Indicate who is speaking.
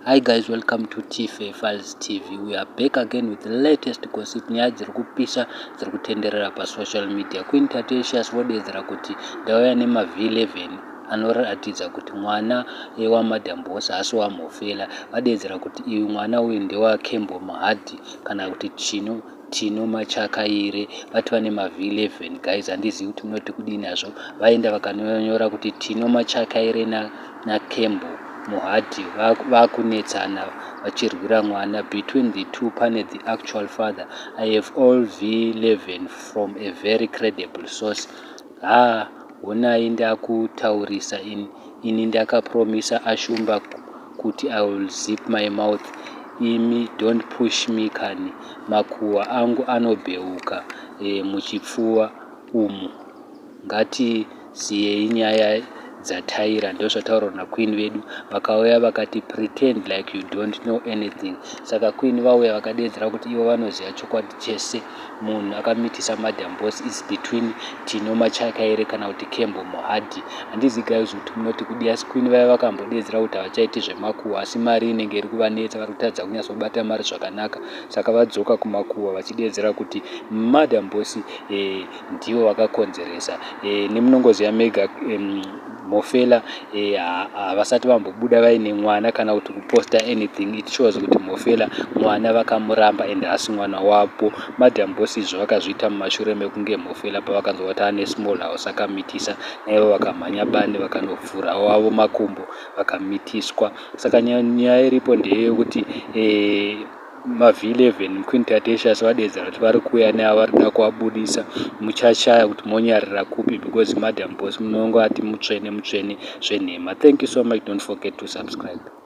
Speaker 1: Hi guys, welcome to Tfa Files TV. We are back again with the latest gossip, nyaya dziri kupisa dziri kutenderera pasocial media. Queen Tatelicious vodedzera kuti ndauya nemaV11 anoratidza kuti mwana waMadam Boss haasi waMhofela. Vadedzera kuti uyu mwana uyu ndewaKembo Mohadi kana kuti Chino Tino Machakaire. Vati vane maV11 guys, handizivi kuti munoti kudini hazvo. Vaenda vakanonyora kuti Tino Machakaire naKembo Mohadi vakunetsana vachirwira mwana. Between the two pane the actual father. I have all V11 from a very credible source. Ha, honai ndakutaurisa. Ini ndakapromisa Ashumba kuti I will zip my mouth. Imi, don't push me kani, makuhwa angu anobheuka muchipfuva umu. Ngatisiyei nyaya dzataira. Ndozvataurwa naqueen vedu. Vakauya vakati, "Pretend like you don't know anything." Saka queen vauya vakadedzera kuti ivo vanoziva chokwadi chese. Munhu akamitisa Madam Boss is between Tino Machakaire kana kuti Kembo Mohadi. Handizi guys kuti munoti kudi, asi queen vaya vakambodedzera kuti havachaiti zvemakuhwa, asi mari inenge iri kuvanetsa, vari kutadza kunyatsobata mari zvakanaka. Saka vadzoka kumakuhwa vachidedzera kuti Madam Boss ndivo vakakonzeresa. Nemunongoziva mega Mhofela havasati vambobuda vaine mwana kana kuti kuposta anything. It shows kuti Mhofela mwana vakamuramba and haasi mwana wavo. Madam Boss izvo vakazviita mumashure mekunge Mhofela pavakanzwa kuti ane small house akamitisa, naivo vakamhanya bani vakanovhura wavo makumbo vakamitiswa. Saka nyaya iripo ndeyekuti maV11 Queen Tatelicious vadedzera kuti vari kuuya neavo vari kuda kuvabudisa. Muchashaya kuti monyarira kupi because Madam Boss munongati mutsvene mutsvene zvenhema. Thank you so much. Don't forget to subscribe.